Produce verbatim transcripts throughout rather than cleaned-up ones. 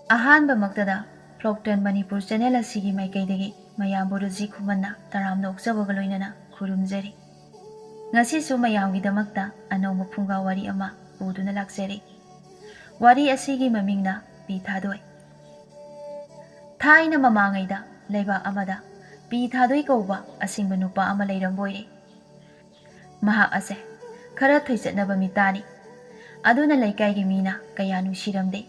ꯑꯍꯥꯟꯕꯃꯛꯇꯗ Vlog ten Manipur channel ꯑꯁꯤꯒꯤ ꯃꯥꯏꯀꯩꯗꯒꯤ ꯃꯌꯥꯝꯕꯨ ꯔꯨꯖꯤ ꯈꯨꯃꯟꯅ ꯇꯔꯥꯝꯅ ꯑꯣꯛꯆꯕꯒ ꯂꯣꯏꯅꯅ ꯈꯨꯔꯨꯝꯖꯔꯤ꯫ ꯉꯁꯤꯁꯨ ꯃꯌꯥꯝꯒꯤꯗꯃꯛꯇ ꯑꯅꯧꯕ ꯐꯨꯡꯒꯥ ꯋꯥꯔꯤ ꯑꯃ ꯄꯨꯗꯨꯅ ꯂꯥꯛꯆꯔꯤ꯫ ꯋꯥꯔꯤ ꯑꯁꯤꯒꯤ ꯃꯃꯤꯡꯅ ꯄꯤ ꯊꯥꯗꯣꯏ꯫ ꯊꯥꯏꯅ ꯃꯃꯥꯡꯉꯩꯗ ꯂꯩꯕꯥꯛ ꯑꯃꯗ ꯄꯤ ꯊꯥꯗꯣꯏ ꯀꯧꯕ ꯑꯁꯤꯡꯕ ꯅꯨꯄꯥ ꯑꯃ ꯂꯩꯔꯝꯕ ꯑꯣꯏꯔꯦ꯫ ꯃꯍꯥꯛ ꯑꯁꯦ ꯈꯔ ꯊꯣꯏꯆꯠꯅꯕ ꯃꯤꯇꯥꯅꯤ꯫ ꯑꯗꯨꯅ ꯂꯩꯀꯥꯏꯒꯤ ꯃꯤꯅ ꯀꯌꯥ ꯅꯨꯡꯁꯤꯔꯝꯗꯦ꯫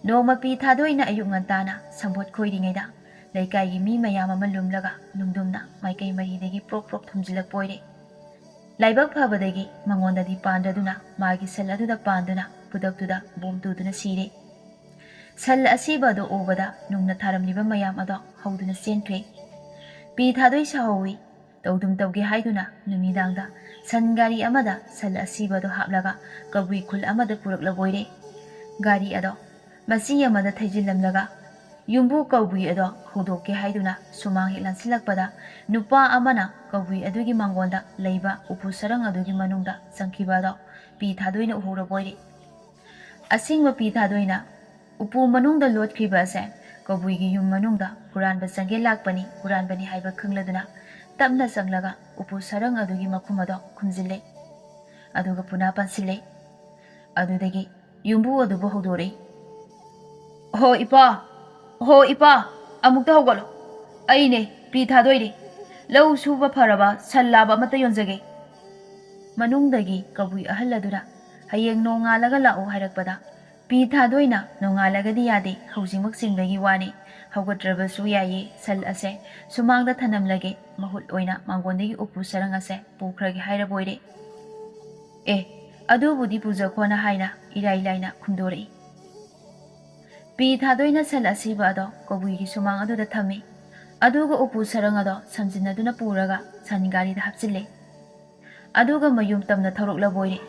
ꯅꯣꯡꯃ ꯄꯤ ꯊꯥꯗꯣꯏꯅ ꯑꯌꯨꯛ ꯉꯟꯇꯥꯅ ꯁꯝꯕꯣꯠ ꯈꯣꯏꯔꯤꯉꯩꯗ ꯂꯩꯀꯥꯏꯒꯤ ꯃꯤ ꯃꯌꯥꯝ ꯑꯃ ꯂꯨꯝꯂꯒ ꯅꯨꯡꯗꯨꯝꯅ ꯃꯥꯏꯀꯩ ꯃꯔꯤꯗꯒꯤ ꯄ꯭ꯔꯣꯞ ꯄ꯭ꯔꯣꯞ ꯊꯨꯝꯖꯤꯜꯂꯛꯄ ꯑꯣꯏꯔꯦ꯫ ꯂꯥꯏꯕꯛ ꯐꯕꯗꯒꯤ ꯃꯉꯣꯟꯗꯗꯤ ꯄꯥꯟꯗ꯭ꯔꯗꯨꯅ ꯃꯥꯒꯤ ꯁꯟ ꯑꯗꯨꯗ ꯄꯥꯟꯗꯨꯅ ꯈꯨꯗꯛꯇꯨꯗ ꯕꯣꯝ ꯇꯨꯗꯨꯅ ꯁꯤꯔꯦ꯫ ꯁꯟ ꯑꯁꯤꯕ ꯑꯗꯨ ꯎꯕꯗ ꯅꯨꯡꯅ ꯊꯥꯔꯝꯂꯤꯕ ꯃꯌꯥꯝ ꯑꯗꯣ ꯍꯧꯗꯨꯅ ꯆꯦꯟꯈ꯭ꯔꯦ꯫ ꯄꯤ ꯊꯥꯗꯣꯏ ꯁꯥꯍꯧꯋꯤ꯫ ꯇꯧꯗꯨꯝ ꯇꯧꯒꯦ ꯍꯥꯏꯗꯨꯅ ꯅꯨꯃꯤꯗꯥꯡꯗ ꯁꯟ ꯒꯥꯔꯤ ꯑꯃꯗ ꯁꯟ ꯑꯁꯤꯕ ꯑꯗꯨ ꯍꯥꯞꯂꯒ ꯀꯕꯨꯏ ꯈꯨꯜ ꯑꯃꯗ ꯄꯨꯔꯛꯂꯕ ꯑꯣꯏꯔꯦ꯫ ꯒꯥꯔꯤ ꯑꯗꯣ ꯃꯆꯤ ꯑꯃꯗ ꯊꯩꯖꯤꯜꯂꯝꯂꯒ ꯌꯨꯝꯕꯨ ꯀꯧꯕꯨꯏ ꯑꯗꯣ ꯍꯧꯗꯣꯛꯀꯦ ꯍꯥꯏꯗꯨꯅ ꯁꯨꯃꯥꯡ ꯍꯦꯛ ꯂꯥꯟꯁꯤꯜꯂꯛꯄꯗ ꯅꯨꯄꯥ ꯑꯃꯅ ꯀꯧꯕꯨꯏ ꯑꯗꯨꯒꯤ ꯃꯥꯡꯒꯣꯟꯗ ꯂꯩꯕ ꯎꯄꯨ ꯁꯔꯪ ꯑꯗꯨꯒꯤ ꯃꯅꯨꯡꯗ ꯆꯪꯈꯤꯕ ꯑꯗꯣ ꯄꯤ ꯊꯥꯗꯣꯏꯅ ꯎꯍꯧꯔꯕ ꯑꯣꯏꯔꯦ꯫ ꯑꯁꯤꯡꯕ ꯄꯤ ꯊꯥꯗꯣꯏꯅ ꯎꯄꯨ ꯃꯅꯨꯡꯗ ꯂꯣꯠꯈ꯭ꯔꯤꯕ ꯑꯁꯦ ꯀꯧꯕꯨꯏꯒꯤ ꯌꯨꯝ ꯃꯅꯨꯡꯗ ꯍꯨꯔꯥꯟꯕ ꯆꯪꯒꯦ ꯂꯥꯛꯄꯅꯤ, ꯍꯨꯔꯥꯟꯕꯅꯤ ꯍꯥꯏꯕ ꯈꯪꯂꯗꯨꯅ ꯇꯞꯅ ꯆꯪꯂꯒ ꯎꯄꯨ ꯁꯔꯪ ꯑꯗꯨꯒꯤ ꯃꯈꯨꯝ ꯑꯗꯣ ꯈꯨꯝꯖꯤꯜꯂꯦ꯫ ꯑꯗꯨꯒ ꯄꯨꯅꯥ ꯄꯥꯟꯁꯤꯜꯂꯦ꯫ ꯑꯗꯨꯗꯒꯤ ꯌꯨꯝꯕꯨ ꯑꯗꯨꯕꯨ ꯍꯧꯗꯣꯔꯛꯏ꯫ "ꯍꯣ ꯏꯄꯥ, ꯍꯣ ꯏꯄꯥ, ꯑꯃꯨꯛꯇ ꯍꯧꯒꯠꯂꯣ꯫ ꯑꯩꯅꯦ ꯄꯤ ꯊꯥꯗꯣꯏꯅꯦ꯫ ꯂꯧ ꯁꯨꯕ ꯐꯔꯕ ꯁꯟ ꯂꯥꯕ ꯑꯃꯠꯇ ꯌꯣꯟꯖꯒꯦ꯫" ꯃꯅꯨꯡꯗꯒꯤ ꯀꯕꯨꯏ ꯑꯍꯜ ꯑꯗꯨꯅ "ꯍꯌꯦꯡ ꯅꯣꯡꯉꯥꯜꯂꯒ ꯂꯥꯛꯎ" ꯍꯥꯏꯔꯛꯄꯗ ꯄꯤ ꯊꯥꯗꯣꯏꯅ "ꯅꯣꯡꯉꯥꯜꯂꯒꯗꯤ ꯌꯥꯗꯦ, ꯍꯧꯖꯤꯛꯃꯛ ꯆꯤꯟꯕꯒꯤ ꯋꯥꯅꯤ, ꯍꯧꯒꯠꯇ꯭ꯔꯕꯁꯨ ꯌꯥꯏꯌꯦ, ꯁꯟ ꯑꯁꯦ ꯁꯨꯃꯥꯡꯗ ꯊꯅꯝꯂꯒꯦ, ꯃꯍꯨꯠ ꯑꯣꯏꯅ ꯃꯥꯡꯒꯣꯟꯗꯒꯤ ꯎꯄꯨ ꯁꯔꯪ ꯑꯁꯦ ꯄꯨꯈ꯭ꯔꯒꯦ" ꯍꯥꯏꯔꯕ ꯑꯣꯏꯔꯦ꯫ "ꯑꯦ, ꯑꯗꯨꯕꯨꯗꯤ ꯄꯨꯖꯈꯣꯅ" ꯍꯥꯏꯅ ꯏꯔꯥꯏ ꯂꯥꯏꯅ ꯈꯨꯝꯗꯣꯔꯛꯏ꯫ ꯄꯤ ꯊꯥꯗꯣꯏꯅ ꯁꯟ ꯑꯁꯤꯕ ꯑꯗꯣ ꯀꯧꯕꯨꯏꯒꯤ ꯁꯨꯃꯥꯡ ꯑꯗꯨꯗ ꯊꯝꯃꯤ꯫ ꯑꯗꯨꯒ ꯎꯄꯨ ꯁꯔꯪ ꯑꯗꯣ ꯁꯝꯖꯤꯟꯅꯗꯨꯅ ꯄꯨꯔꯒ ꯁꯟ ꯒꯥꯔꯤꯗ ꯍꯥꯞꯆꯤꯜꯂꯦ꯫ ꯑꯗꯨꯒ ꯃꯌꯨꯝ ꯇꯝꯅ ꯊꯧꯔꯛꯂꯕ ꯑꯣꯏꯔꯦ꯫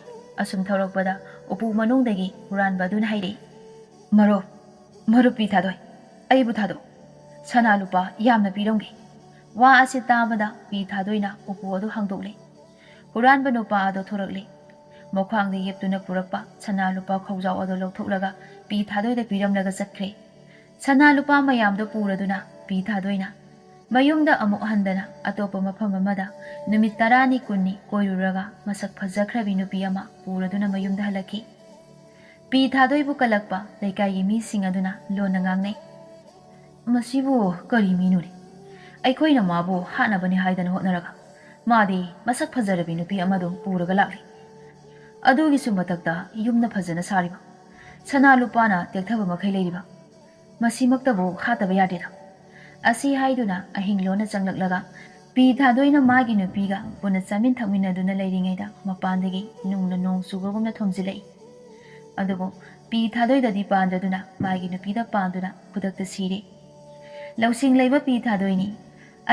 ꯑꯁꯨꯝ ꯊꯧꯔꯛꯄꯗ ꯎꯄꯨ ꯃꯅꯨꯡꯗꯒꯤ ꯍꯨꯔꯥꯟꯕ ꯑꯗꯨꯅ ꯍꯥꯏꯔꯛꯏ, "ꯃꯔꯨꯞ, ꯃꯔꯨꯞ ꯄꯤ ꯊꯥꯗꯣꯏ, ꯑꯩꯕꯨ ꯊꯥꯗꯣꯛ꯫ ꯁꯅꯥ ꯂꯨꯄꯥ ꯌꯥꯝꯅ ꯄꯤꯔꯝꯒꯦ꯫" ꯋꯥ ꯑꯁꯤ ꯇꯥꯕꯗ ꯄꯤ ꯊꯥꯗꯣꯏꯅ ꯎꯄꯨ ꯑꯗꯨ ꯍꯥꯡꯗꯣꯛꯂꯦ꯫ ꯍꯨꯔꯥꯟꯕ ꯅꯨꯄꯥ ꯑꯗꯨ ꯊꯣꯔꯛꯂꯦ꯫ ꯃꯈ꯭ꯋꯥꯡꯗ ꯌꯦꯞꯇꯨꯅ ꯄꯨꯔꯛꯄ ꯁꯅꯥ ꯂꯨꯄꯥ ꯈꯧꯖꯥꯎ ꯑꯗꯨ ꯂꯧꯊꯣꯛꯂꯒ ꯄꯤ ꯊꯥꯗꯣꯏꯗ ꯄꯤꯔꯝꯂꯒ ꯆꯠꯈ꯭ꯔꯦ꯫ ꯁꯅꯥ ꯂꯨꯄꯥ ꯃꯌꯥꯝꯗꯣ ꯄꯨꯔꯗꯨꯅ ꯄꯤ ꯊꯥꯗꯣꯏꯅ ꯃꯌꯨꯝꯗ ꯑꯃꯨꯛ ꯍꯟꯗꯅ ꯑꯇꯣꯞꯄ ꯃꯐꯝ ꯑꯃꯗ ꯅꯨꯃꯤꯠ ꯇꯔꯥꯅꯤ ꯀꯨꯟꯅꯤ ꯀꯣꯏꯔꯨꯔꯒ ꯃꯁꯛ ꯐꯖꯈ꯭ꯔꯕꯤ ꯅꯨꯄꯤ ꯑꯃ ꯄꯨꯔꯗꯨꯅ ꯃꯌꯨꯝꯗ ꯍꯜꯂꯛꯈꯤ꯫ ꯄꯤ ꯊꯥꯗꯣꯏꯕꯨ ꯀꯜꯂꯛꯄ ꯂꯩꯀꯥꯏꯒꯤ ꯃꯤꯁꯤꯡ ꯑꯗꯨꯅ ꯂꯣꯟꯅ ꯉꯥꯡꯅꯩ꯫ "ꯃꯁꯤꯕꯨ ꯀꯔꯤ ꯃꯤꯅꯣꯅꯦ? ꯑꯩꯈꯣꯏꯅ ꯃꯥꯕꯨ ꯍꯥꯠꯅꯕꯅꯤ ꯍꯥꯏꯗꯅ ꯍꯣꯠꯅꯔꯒ ꯃꯥꯗꯤ ꯃꯁꯛ ꯐꯖꯔꯕꯤ ꯅꯨꯄꯤ ꯑꯃꯗꯨ ꯄꯨꯔꯒ ꯂꯥꯛꯂꯤ꯫ ꯑꯗꯨꯒꯤꯁꯨ ꯃꯊꯛꯇ ꯌꯨꯝꯅ ꯐꯖꯅ ꯁꯥꯔꯤꯕ, ꯁꯅꯥ ꯂꯨꯄꯥꯅ ꯇꯦꯛꯊꯕ ꯃꯈꯩ ꯂꯩꯔꯤꯕ꯫ ꯃꯁꯤꯃꯛꯇꯕꯨ ꯍꯥꯠꯇꯕ ꯌꯥꯗꯦꯗ"꯫ ꯑꯁꯤ ꯍꯥꯏꯗꯨꯅ ꯑꯍꯤꯡ ꯂꯣꯟꯅ ꯆꯪꯂꯛꯂꯒ ꯄꯤ ꯊꯥꯗꯣꯏꯅ ꯃꯥꯒꯤ ꯅꯨꯄꯤꯒ ꯄꯨꯟꯅ ꯆꯥꯃꯤꯟ ꯊꯛꯃꯤꯟꯅꯗꯨꯅ ꯂꯩꯔꯤꯉꯩꯗ ꯃꯄꯥꯟꯗꯒꯤ ꯅꯨꯡꯅ ꯅꯣꯡ ꯆꯨꯕꯒꯨꯝꯅ ꯊꯣꯝꯖꯤꯜꯂꯛꯏ꯫ ꯑꯗꯨꯕꯨ ꯄꯤ ꯊꯥꯗꯣꯏꯗꯗꯤ ꯄꯥꯟꯗꯗꯨꯅ ꯃꯥꯒꯤ ꯅꯨꯄꯤꯗ ꯄꯥꯟꯗꯨꯅ ꯈꯨꯗꯛꯇ ꯁꯤꯔꯦ꯫ ꯂꯧꯁꯤꯡ ꯂꯩꯕ ꯄꯤ ꯊꯥꯗꯣꯏꯅꯤ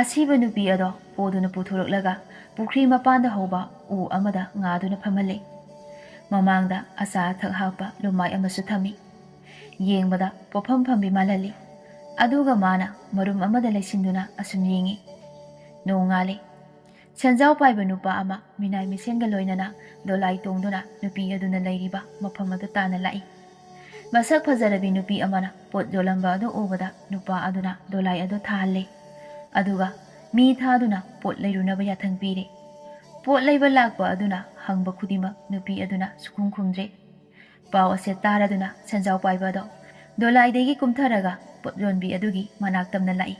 ꯑꯁꯤꯕ ꯅꯨꯄꯤ ꯑꯗꯣ ꯄꯣꯗꯨꯅ ꯄꯨꯊꯣꯔꯛꯂꯒ ꯄꯨꯈ꯭ꯔꯤ ꯃꯄꯥꯟꯗ ꯍꯧꯕ ꯎ ꯑꯃꯗ ꯉꯥꯗꯨꯅ ꯐꯝꯍꯜꯂꯦ꯫ ꯃꯃꯥꯡꯗ ꯑꯆꯥ ꯑꯊꯛ ꯍꯥꯞꯄ ꯂꯨꯃꯥꯏ ꯑꯃꯁꯨ ꯊꯝꯃꯤ꯫ ꯌꯦꯡꯕꯗ ꯄꯣꯐꯝ ꯐꯝꯕꯤ ꯃꯥꯜꯍꯜꯂꯤ꯫ ꯑꯗꯨꯒ ꯃꯥꯅ ꯃꯔꯨꯝ ꯑꯃꯗ ꯂꯩꯁꯤꯟꯗꯨꯅ ꯑꯁꯨꯝ ꯌꯦꯡꯉꯤ꯫ ꯅꯣꯡꯉꯥꯜꯂꯦ꯫ ꯁꯦꯟꯖꯥꯎ ꯄꯥꯏꯕ ꯅꯨꯄꯥ ꯑꯃ ꯃꯤꯅꯥꯏ ꯃꯤꯁꯦꯟꯒ ꯂꯣꯏꯅꯅ ꯗꯣꯂꯥꯏ ꯇꯣꯡꯗꯨꯅ ꯅꯨꯄꯤ ꯑꯗꯨꯅ ꯂꯩꯔꯤꯕ ꯃꯐꯝ ꯑꯗꯨ ꯇꯥꯟꯅ ꯂꯥꯛꯏ꯫ ꯃꯁꯛ ꯐꯖꯔꯕꯤ ꯅꯨꯄꯤ ꯑꯃꯅ ꯄꯣꯠ ꯌꯣꯜꯂꯝꯕ ꯑꯗꯨ ꯎꯕꯗ ꯅꯨꯄꯥ ꯑꯗꯨꯅ ꯗꯣꯂꯥꯏ ꯑꯗꯨ ꯊꯥꯍꯜꯂꯦ꯫ ꯑꯗꯨꯒ ꯃꯤ ꯊꯥꯗꯨꯅ ꯄꯣꯠ ꯂꯩꯔꯨꯅꯕ ꯌꯥꯊꯪ ꯄꯤꯔꯦ꯫ ꯄꯣꯠ ꯂꯩꯕ ꯂꯥꯛꯄ ꯑꯗꯨꯅ ꯍꯪꯕ ꯈꯨꯗꯤꯡꯃꯛ ꯅꯨꯄꯤ ꯑꯗꯨꯅ ꯁꯨꯈꯨꯝ ꯈꯨꯝꯗ꯭ꯔꯦ꯫ ꯄꯥꯎ ꯑꯁꯦ ꯇꯥꯔꯗꯨꯅ ꯁꯦꯟꯖꯥꯎ ꯄꯥꯏꯕ ꯑꯗꯣ ꯗꯣꯂꯥꯏꯗꯒꯤ ꯀꯨꯝꯊꯔꯒ ꯄꯣꯠ ꯌꯣꯟꯕꯤ ꯑꯗꯨꯒꯤ ꯃꯅꯥꯛ ꯇꯝꯅ ꯂꯥꯛꯏ꯫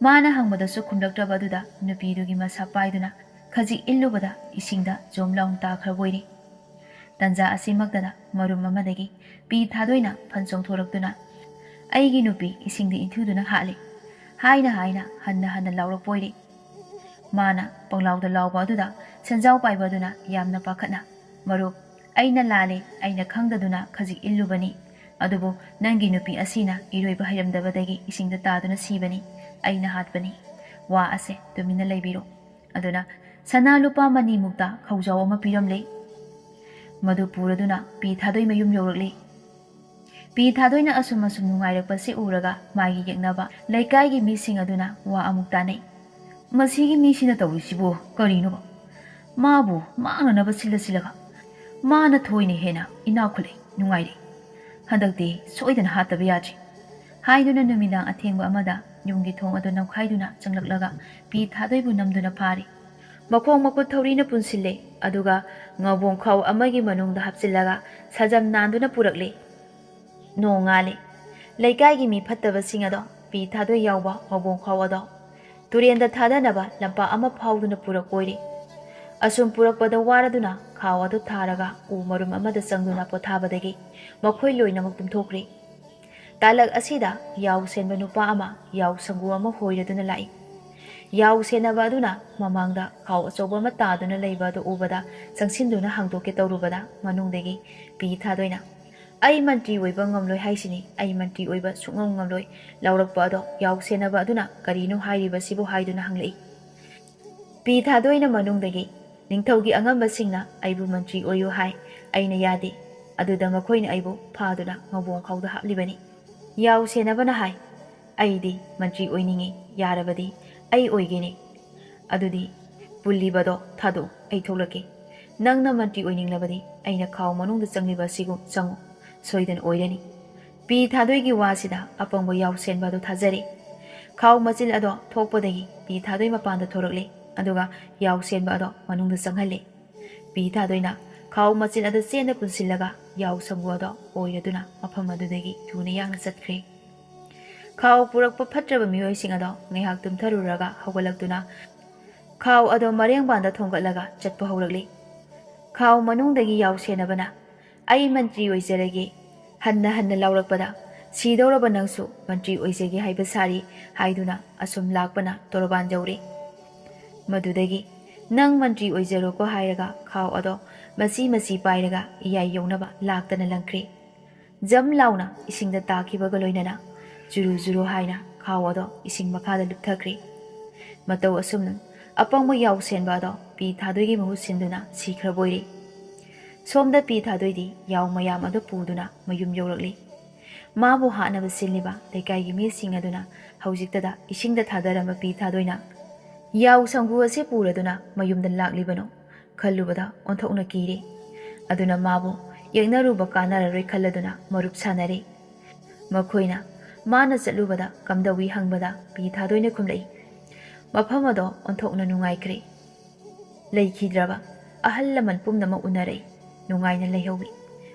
ꯃꯥꯅ ꯍꯪꯕꯗꯁꯨ ꯈꯨꯝꯂꯛꯇ꯭ꯔꯕ ꯑꯗꯨꯗ ꯅꯨꯄꯤꯗꯨꯒꯤ ꯃꯁꯥ ꯄꯥꯏꯗꯨꯅ ꯈꯖꯤꯛ ꯏꯜꯂꯨꯕꯗ ꯏꯁꯤꯡꯗ ꯖꯣꯝ ꯂꯥꯎꯅ ꯇꯥꯈ꯭ꯔꯕ ꯑꯣꯏꯔꯦ꯫ ꯇꯟꯖꯥ ꯑꯁꯤꯃꯛꯇꯗ ꯃꯔꯨꯝ ꯑꯃꯗꯒꯤ ꯄꯤ ꯊꯥꯗꯣꯏꯅ ꯐꯟ ꯆꯣꯡꯊꯣꯔꯛꯇꯨꯅ, "ꯑꯩꯒꯤ ꯅꯨꯄꯤ ꯏꯁꯤꯡꯗ ꯏꯟꯊꯨꯗꯨꯅ ꯍꯥꯠꯂꯦ" ꯍꯥꯏꯅ ꯍꯥꯏꯅ ꯍꯟꯅ ꯍꯟꯅ ꯂꯥꯎꯔꯛꯄ ꯑꯣꯏꯔꯦ꯫ ꯃꯥꯅ ꯄꯪꯂꯥꯎꯗ ꯂꯥꯎꯕ ꯑꯗꯨꯗ ꯁꯦꯟꯖꯥꯎ ꯄꯥꯏꯕ ꯑꯗꯨꯅ ꯌꯥꯝꯅ ꯄꯥꯈꯠꯅ, "ꯃꯔꯨꯞ, ꯑꯩꯅ ꯂꯥꯜꯂꯦ, ꯑꯩꯅ ꯈꯪꯗꯗꯨꯅ ꯈꯖꯤꯛ ꯏꯜꯂꯨꯕꯅꯤ꯫ ꯑꯗꯨꯕꯨ ꯅꯪꯒꯤ ꯅꯨꯄꯤ ꯑꯁꯤꯅ ꯏꯔꯣꯏꯕ ꯍꯩꯔꯝꯗꯕꯗꯒꯤ ꯏꯁꯤꯡꯗ ꯇꯥꯗꯨꯅ ꯁꯤꯕꯅꯤ꯫ ꯑꯩꯅ ꯍꯥꯠꯄꯅꯤ꯫ ꯋꯥ ꯑꯁꯦ ꯇꯨꯃꯤꯟꯅ ꯂꯩꯕꯤꯔꯣ"꯫ ꯑꯗꯨꯅ ꯁꯅꯥ ꯂꯨꯄꯥ ꯃꯅꯤ ꯃꯨꯛꯇ ꯈꯧꯖꯥꯎ ꯑꯃ ꯄꯤꯔꯝꯂꯦ꯫ ꯃꯗꯨ ꯄꯨꯔꯗꯨꯅ ꯄꯤ ꯊꯥꯗꯣꯏ ꯃꯌꯨꯝ ꯌꯧꯔꯛꯂꯦ꯫ ꯄꯤ ꯊꯥꯗꯣꯏꯅ ꯑꯁꯨꯝ ꯑꯁꯨꯝ ꯅꯨꯡꯉꯥꯏꯔꯛꯄꯁꯤ ꯎꯔꯒ ꯃꯥꯒꯤ ꯌꯦꯛꯅꯕ ꯂꯩꯀꯥꯏꯒꯤ ꯃꯤꯁꯤꯡ ꯑꯗꯨꯅ ꯋꯥ ꯑꯃꯨꯛ ꯇꯥꯅꯩ꯫ "ꯃꯁꯤꯒꯤ ꯃꯤꯁꯤꯅ ꯇꯧꯔꯤꯁꯤꯕꯨ ꯀꯔꯤꯅꯣꯕ? ꯃꯥꯕꯨ ꯃꯥꯡꯅꯅꯕ ꯁꯤꯜꯂ ꯁꯤꯜꯂꯒ "ꯃꯥꯅ ꯊꯣꯏꯅ ꯍꯦꯟꯅ ꯏꯅꯥꯛ ꯈꯨꯜꯂꯦ, ꯅꯨꯡꯉꯥꯏꯔꯦ꯫ ꯍꯟꯗꯛꯇꯤ ꯁꯣꯏꯗꯅ ꯍꯥꯠꯇꯕ ꯌꯥꯗ꯭ꯔꯦ" ꯍꯥꯏꯗꯨꯅ ꯅꯨꯃꯤꯗꯥꯡ ꯑꯊꯦꯡꯕ ꯑꯃꯗ ꯌꯨꯝꯒꯤ ꯊꯣꯡ ꯑꯗꯨ ꯅꯝꯈꯥꯏꯗꯨꯅ ꯆꯪꯂꯛꯂꯒ ꯄꯤ ꯊꯥꯗꯣꯏꯕꯨ ꯅꯝꯗꯨꯅ ꯐꯥꯔꯦ꯫ ꯃꯈꯣꯡ ꯃꯈꯨꯠ ꯊꯧꯔꯤꯅ ꯄꯨꯟꯁꯤꯜꯂꯦ, ꯑꯗꯨꯒ ꯉꯧꯕꯣꯡ ꯈꯥꯎ ꯑꯃꯒꯤ ꯃꯅꯨꯡꯗ ꯍꯥꯞꯆꯤꯜꯂꯒ ꯁꯥꯖꯝ ꯅꯥꯟꯗꯨꯅ ꯄꯨꯔꯛꯂꯦ꯫ ꯅꯣꯡꯉꯥꯜꯂꯦ꯫ ꯂꯩꯀꯥꯏꯒꯤ ꯃꯤ ꯐꯠꯇꯕꯁꯤꯡ ꯑꯗꯣ ꯄꯤ ꯊꯥꯗꯣꯏ ꯌꯥꯎꯕ ꯉꯧꯕꯣꯡ ꯈꯥꯎ ꯑꯗꯣ ꯇꯨꯔꯦꯟꯗ ꯊꯥꯗꯅꯕ ꯂꯝꯄꯥꯛ ꯑꯃ ꯐꯥꯎꯗꯨꯅ ꯄꯨꯔꯛꯄ ꯑꯣꯏꯔꯦ꯫ ꯑꯁꯨꯝ ꯄꯨꯔꯛꯄꯗ ꯋꯥꯔꯗꯨꯅ ꯈꯥꯎ ꯑꯗꯨ ꯊꯥꯔꯒ ꯎ ꯃꯔꯨꯝ ꯑꯃꯗ ꯆꯪꯗꯨꯅ ꯄꯣꯊꯥꯕꯗꯒꯤ ꯃꯈꯣꯏ ꯂꯣꯏꯅꯃꯛ ꯇꯨꯝꯊꯣꯛꯈ꯭ꯔꯦ꯫ ꯇꯥꯂꯛ ꯑꯁꯤꯗ ꯌꯥꯎ ꯁꯦꯟꯕ ꯅꯨꯄꯥ ꯑꯃ ꯌꯥꯎ ꯁꯪꯒꯨ ꯑꯃ ꯍꯣꯏꯔꯗꯨꯅ ꯂꯥꯛꯏ꯫ ꯌꯥꯎ ꯁꯦꯟꯅꯕ ꯑꯗꯨꯅ ꯃꯃꯥꯡꯗ ꯈꯥꯎ ꯑꯆꯧꯕ ꯑꯃ ꯇꯥꯗꯨꯅ ꯂꯩꯕ ꯑꯗꯨ ꯎꯕꯗ ꯆꯪꯁꯤꯟꯗꯨꯅ ꯍꯥꯡꯗꯣꯛꯀꯦ ꯇꯧꯔꯨꯕꯗ ꯃꯅꯨꯡꯗꯒꯤ ꯄꯤ ꯊꯥꯗꯣꯏꯅ, "ꯑꯩ ꯃꯟꯇ꯭ꯔꯤ ꯑꯣꯏꯕ ꯉꯝꯂꯣꯏ ꯍꯥꯏꯁꯤꯅꯤ, ꯑꯩ ꯃꯟꯇ꯭ꯔꯤ ꯑꯣꯏꯕ ꯁꯨꯛꯉꯝ ꯉꯝꯂꯣꯏ" ꯂꯥꯎꯔꯛꯄ ꯑꯗꯣ ꯌꯥꯎ ꯁꯦꯟꯅꯕ ꯑꯗꯨꯅ "ꯀꯔꯤꯅꯣ ꯍꯥꯏꯔꯤꯕꯁꯤꯕꯨ?" ꯍꯥꯏꯗꯨꯅ ꯍꯪꯂꯛꯏ꯫ ꯄꯤ ꯊꯥꯗꯣꯏꯅ ꯃꯅꯨꯡꯗꯒꯤ, "ꯅꯤꯡꯊꯧꯒꯤ ꯑꯉꯝꯕꯁꯤꯡꯅ ꯑꯩꯕꯨ ꯃꯟꯇ꯭ꯔꯤ ꯑꯣꯏꯌꯨ ꯍꯥꯏ, ꯑꯩꯅ ꯌꯥꯗꯦ꯫ ꯑꯗꯨꯗ ꯃꯈꯣꯏꯅ ꯑꯩꯕꯨ ꯐꯥꯗꯨꯅ ꯉꯧꯕꯣꯡ ꯈꯥꯎꯗ ꯍꯥꯞꯂꯤꯕꯅꯤ"꯫ ꯌꯥꯎ ꯁꯦꯟꯅꯕꯅ ꯍꯥꯏ, "ꯑꯩꯗꯤ ꯃꯟꯇ꯭ꯔꯤ ꯑꯣꯏꯅꯤꯡꯏ, ꯌꯥꯔꯕꯗꯤ ꯑꯩ ꯑꯣꯏꯒꯦꯅꯦ"꯫ "ꯑꯗꯨꯗꯤ ꯄꯨꯜꯂꯤꯕꯗꯣ ꯊꯥꯗꯣꯛꯎ, ꯑꯩ ꯊꯣꯛꯂꯛꯀꯦ꯫ ꯅꯪꯅ ꯃꯟꯇ꯭ꯔꯤ ꯑꯣꯏꯅꯤꯡꯂꯕꯗꯤ ꯑꯩꯅ ꯈꯥꯎ ꯃꯅꯨꯡꯗ ꯆꯪꯂꯤꯕ ꯑꯁꯤꯒꯨꯝ ꯆꯪꯉꯨ, ꯁꯣꯏꯗꯅ ꯑꯣꯏꯔꯅꯤ"꯫ ꯄꯤ ꯊꯥꯗꯣꯏꯒꯤ ꯋꯥꯁꯤꯗ ꯑꯄꯪꯕ ꯌꯥꯎ ꯁꯦꯟꯕ ꯑꯗꯣ ꯊꯥꯖꯔꯦ꯫ ꯈꯥꯎ ꯃꯆꯤꯜ ꯑꯗꯣ ꯊꯣꯛꯄꯗꯒꯤ ꯄꯤ ꯊꯥꯗꯣꯏ ꯃꯄꯥꯟꯗ ꯊꯣꯔꯛꯂꯦ, ꯑꯗꯨꯒ ꯌꯥꯎ ꯁꯦꯟꯕ ꯑꯗꯣ ꯃꯅꯨꯡꯗ ꯆꯪꯍꯜꯂꯦ꯫ ꯄꯤ ꯊꯥꯗꯣꯏꯅ ꯈꯥꯎ ꯃꯆꯤꯜ ꯑꯗꯨ ꯆꯦꯟꯅ ꯄꯨꯟꯁꯤꯜꯂꯒ ꯌꯥꯎ ꯁꯪꯒꯨ ꯑꯗꯣ ꯑꯣꯏꯔꯗꯨꯅ ꯃꯐꯝ ꯑꯗꯨꯗꯒꯤ ꯊꯨꯅ ꯌꯥꯡꯅ ꯆꯠꯈ꯭ꯔꯦ꯫ ꯈꯥꯎ ꯄꯨꯔꯛꯄ ꯐꯠꯇ꯭ꯔꯕ ꯃꯤꯑꯣꯏꯁꯤꯡ ꯑꯗꯣ ꯉꯥꯏꯍꯥꯛ ꯇꯨꯝꯊꯔꯨꯔꯒ ꯍꯧꯒꯠꯂꯛꯇꯨꯅ ꯈꯥꯎ ꯑꯗꯣ ꯃꯔꯦꯡꯕꯥꯟꯗ ꯊꯣꯡꯒꯠꯂꯒ ꯆꯠꯄ ꯍꯧꯔꯛꯂꯤ꯫ ꯈꯥꯎ ꯃꯅꯨꯡꯗꯒꯤ ꯌꯥꯎ ꯁꯦꯟꯅꯕꯅ, "ꯑꯩ ꯃꯟꯇ꯭ꯔꯤ ꯑꯣꯏꯖꯔꯒꯦ" ꯍꯟꯅ ꯍꯟꯅ ꯂꯥꯎꯔꯛꯄꯗ, "ꯁꯤꯗꯧꯔꯕ ꯅꯪꯁꯨ ꯃꯟꯇ꯭ꯔꯤ ꯑꯣꯏꯖꯒꯦ ꯍꯥꯏꯕ ꯁꯥꯔꯤ" ꯍꯥꯏꯗꯨꯅ ꯑꯁꯨꯝ ꯂꯥꯛꯄꯅ ꯇꯣꯔꯕꯥꯟ ꯌꯧꯔꯦ꯫ ꯃꯗꯨꯗꯒꯤ, "ꯅꯪ ꯃꯟꯇ꯭ꯔꯤ ꯑꯣꯏꯖꯔꯣꯀꯣ" ꯍꯥꯏꯔꯒ ꯈꯥꯎ ꯑꯗꯣ ꯃꯆꯤ ꯃꯆꯤ ꯄꯥꯏꯔꯒ ꯏꯌꯥꯏ ꯌꯧꯅꯕ ꯂꯥꯛꯇꯅ ꯂꯪꯈ꯭ꯔꯦ꯫ ꯖꯝ ꯂꯥꯎꯅ ꯏꯁꯤꯡꯗ ꯇꯥꯈꯤꯕꯒ ꯂꯣꯏꯅꯅ ꯖꯨꯔꯨ ꯖꯨꯔꯨ ꯍꯥꯏꯅ ꯈꯥꯎ ꯑꯗꯣ ꯏꯁꯤꯡ ꯃꯈꯥꯗ ꯂꯨꯞꯊꯈ꯭ꯔꯦ꯫ ꯃꯇꯧ ꯑꯁꯨꯝꯅ ꯑꯄꯪꯕ ꯌꯥꯎ ꯁꯦꯟꯕ ꯑꯗꯣ ꯄꯤ ꯊꯥꯗꯣꯏꯒꯤ ꯃꯍꯨꯠ ꯁꯤꯟꯗꯨꯅ ꯁꯤꯈ꯭ꯔꯕ ꯑꯣꯏꯔꯦ꯫ ꯁꯣꯝꯗ ꯄꯤ ꯊꯥꯗꯣꯏꯗꯤ ꯌꯥꯎ ꯃꯌꯥꯝ ꯑꯗꯨ ꯄꯨꯗꯨꯅ ꯃꯌꯨꯝ ꯌꯧꯔꯛꯂꯤ꯫ ꯃꯥꯕꯨ ꯍꯥꯠꯅꯕ ꯁꯤꯜꯂꯤꯕ ꯂꯩꯀꯥꯏꯒꯤ ꯃꯤꯁꯤꯡ ꯑꯗꯨꯅ ꯍꯧꯖꯤꯛꯇꯗ ꯏꯁꯤꯡꯗ ꯊꯥꯗꯔꯝꯕ ꯄꯤ ꯊꯥꯗꯣꯏꯅ ꯌꯥꯎ ꯁꯪꯒꯨ ꯑꯁꯤ ꯄꯨꯔꯗꯨꯅ ꯃꯌꯨꯝꯗ ꯂꯥꯛꯂꯤꯕꯅꯣ ꯈꯜꯂꯨꯕꯗ ꯑꯣꯟꯊꯣꯛꯅ ꯀꯤꯔꯦ꯫ ꯑꯗꯨꯅ ꯃꯥꯕꯨ ꯌꯦꯡꯅꯔꯨꯕ ꯀꯥꯟꯅꯔꯔꯣꯏ ꯈꯜꯂꯗꯨꯅ ꯃꯔꯨꯞ ꯁꯥꯟꯅꯔꯦ꯫ ꯃꯈꯣꯏꯅ ꯃꯥꯅ ꯆꯠꯂꯨꯕꯗ ꯀꯝꯗꯧꯏ ꯍꯪꯕꯗ ꯄꯤ ꯊꯥꯗꯣꯏꯅ ꯈꯨꯝꯂꯛꯏ, "ꯃꯐꯝ ꯑꯗꯣ ꯑꯣꯟꯊꯣꯛꯅ ꯅꯨꯡꯉꯥꯏꯈ꯭ꯔꯦ꯫ ꯂꯩꯈꯤꯗ꯭ꯔꯕ ꯑꯍꯜ ꯂꯃꯟ ꯄꯨꯝꯅꯃꯛ ꯎꯅꯔꯛꯏ, ꯅꯨꯡꯉꯥꯏꯅ ꯂꯩꯍꯧꯏ꯫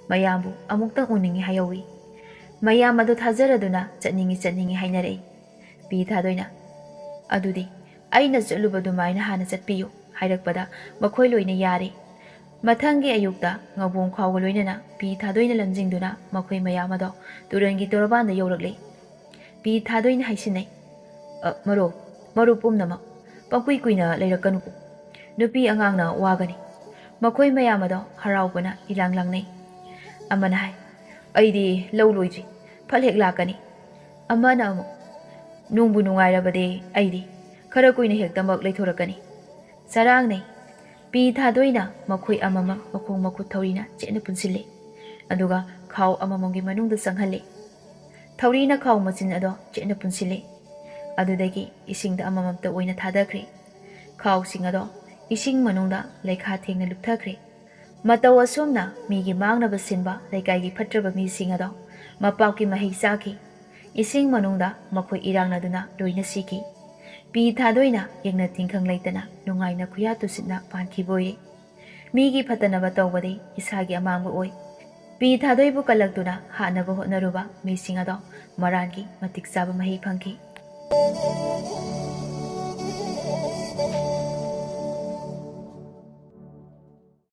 ꯃꯌꯥꯝꯕꯨ ꯑꯃꯨꯛꯇꯪ ꯎꯅꯤꯡꯏ ꯍꯥꯏꯍꯧꯏ꯫ ꯃꯌꯥꯝ ꯑꯗꯨ ꯊꯥꯖꯔꯗꯨꯅ ꯆꯠꯅꯤꯡꯏ ꯆꯠꯅꯤꯡꯏ ꯍꯥꯏꯅꯔꯛꯏ꯫" ꯄꯤ ꯊꯥꯗꯣꯏꯅ, "ꯑꯗꯨꯗꯤ ꯑꯩꯅ ꯆꯠꯂꯨꯕ ꯑꯗꯨꯃꯥꯏꯅ ꯍꯥꯟꯅ ꯆꯠꯄꯤꯌꯨ" ꯍꯥꯏꯔꯛꯄꯗ ꯃꯈꯣꯏ ꯂꯣꯏꯅ ꯌꯥꯔꯦ꯫ ꯃꯊꯪꯒꯤ ꯑꯌꯨꯛꯇ ꯉꯧꯕꯣꯡ ꯈꯥꯎꯒ ꯂꯣꯏꯅꯅ ꯄꯤ ꯊꯥꯗꯣꯏꯅ ꯂꯝꯖꯤꯡꯗꯨꯅ ꯃꯈꯣꯏ ꯃꯌꯥꯝ ꯑꯗꯣ ꯇꯨꯔꯦꯜꯒꯤ ꯇꯣꯔꯕꯥꯟꯗ ꯌꯧꯔꯛꯂꯦ꯫ ꯄꯤ ꯊꯥꯗꯣꯏꯅ ꯍꯥꯏꯁꯤꯟꯅꯩ, "ꯑ, ꯃꯔꯨꯞ, ꯃꯔꯨꯞ ꯄꯨꯝꯅꯃꯛ ꯄꯪꯀꯨꯏ ꯀꯨꯏꯅ ꯂꯩꯔꯛꯀꯅꯨ꯫ ꯅꯨꯄꯤ ꯑꯉꯥꯡꯅ ꯋꯥꯒꯅꯤ꯫" ꯃꯈꯣꯏ ꯃꯌꯥꯝ ꯑꯗꯣ ꯍꯔꯥꯎꯕꯅ ꯏꯂꯥꯡ ꯂꯥꯡꯅꯩ꯫ ꯑꯃꯅ ꯍꯥꯏ, "ꯑꯩꯗꯤ ꯂꯧ ꯂꯣꯏꯗ꯭ꯔꯤ, ꯐꯠ ꯍꯦꯛ ꯂꯥꯛꯀꯅꯤ꯫" ꯑꯃꯅ ꯑꯃꯨꯛ, "ꯅꯨꯡꯕꯨ ꯅꯨꯡꯉꯥꯏꯔꯕꯗꯤ ꯑꯩꯗꯤ ꯈꯔ ꯀꯨꯏꯅ ꯍꯦꯛꯇꯃꯛ ꯂꯩꯊꯣꯔꯛꯀꯅꯤ꯫" ꯆꯔꯥꯡꯅꯩ꯫ ꯄꯤ ꯊꯥꯗꯣꯏꯅ ꯃꯈꯣꯏ ꯑꯃꯃꯝ ꯃꯈꯣꯡ ꯃꯈꯨꯠ ꯊꯧꯔꯤꯅ ꯆꯦꯠꯅ ꯄꯨꯟꯁꯤꯜꯂꯤ꯫ ꯑꯗꯨꯒ ꯈꯥꯎ ꯑꯃꯃꯝꯒꯤ ꯃꯅꯨꯡꯗ ꯆꯪꯍꯜꯂꯤ꯫ ꯊꯧꯔꯤꯅ ꯈꯥꯎ ꯃꯆꯤꯟ ꯑꯗꯣ ꯆꯦꯠꯅ ꯄꯨꯟꯁꯤꯜꯂꯤ꯫ ꯑꯗꯨꯗꯒꯤ ꯏꯁꯤꯡꯗ ꯑꯃꯃꯝꯇ ꯑꯣꯏꯅ ꯊꯥꯗꯈ꯭ꯔꯦ꯫ ꯈꯥꯎꯁꯤꯡ ꯑꯗꯣ ꯏꯁꯤꯡ ꯃꯅꯨꯡꯗ ꯂꯩꯈꯥ ꯊꯦꯡꯅ ꯂꯨꯞꯊꯈ꯭ꯔꯦ꯫ ꯃꯇꯧ ꯑꯁꯨꯝꯅ ꯃꯤꯒꯤ ꯃꯥꯡꯅꯕ ꯁꯤꯟꯕ ꯂꯩꯀꯥꯏꯒꯤ ꯐꯠꯇ꯭ꯔꯕ ꯃꯤꯁꯤꯡ ꯑꯗꯣ ꯃꯄꯥꯛꯀꯤ ꯃꯍꯩ ꯆꯥꯈꯤ꯫ ꯏꯁꯤꯡ ꯃꯅꯨꯡꯗ ꯃꯈꯣꯏ ꯏꯔꯥꯡꯅꯗꯨꯅ ꯂꯣꯏꯅ ꯁꯤꯈꯤ꯫ ꯄꯤ ꯊꯥꯗꯣꯏꯅ ꯌꯦꯡꯅ ꯇꯤꯡꯈꯪ ꯂꯩꯇꯅ ꯅꯨꯡꯉꯥꯏꯅ ꯈꯨꯌꯥ ꯇꯨꯁꯤꯠꯅ ꯄꯥꯟꯈꯤꯕ ꯑꯣꯏꯔꯦ꯫ ꯃꯤꯒꯤ ꯐꯠꯇꯅꯕ ꯇꯧꯕꯗꯤ ꯏꯁꯥꯒꯤ ꯑꯃꯥꯡꯕ ꯑꯣꯏ꯫ ꯄꯤ ꯊꯥꯗꯣꯏꯕꯨ ꯀꯜꯂꯛꯇꯨꯅ ꯍꯥꯠꯅꯕ ꯍꯣꯠꯅꯔꯨꯕ ꯃꯤꯁꯤꯡ ꯑꯗꯣ ꯃꯔꯥꯟꯒꯤ ꯃꯇꯤꯛ ꯆꯥꯕ ꯃꯍꯩ ꯐꯪꯈꯤ꯫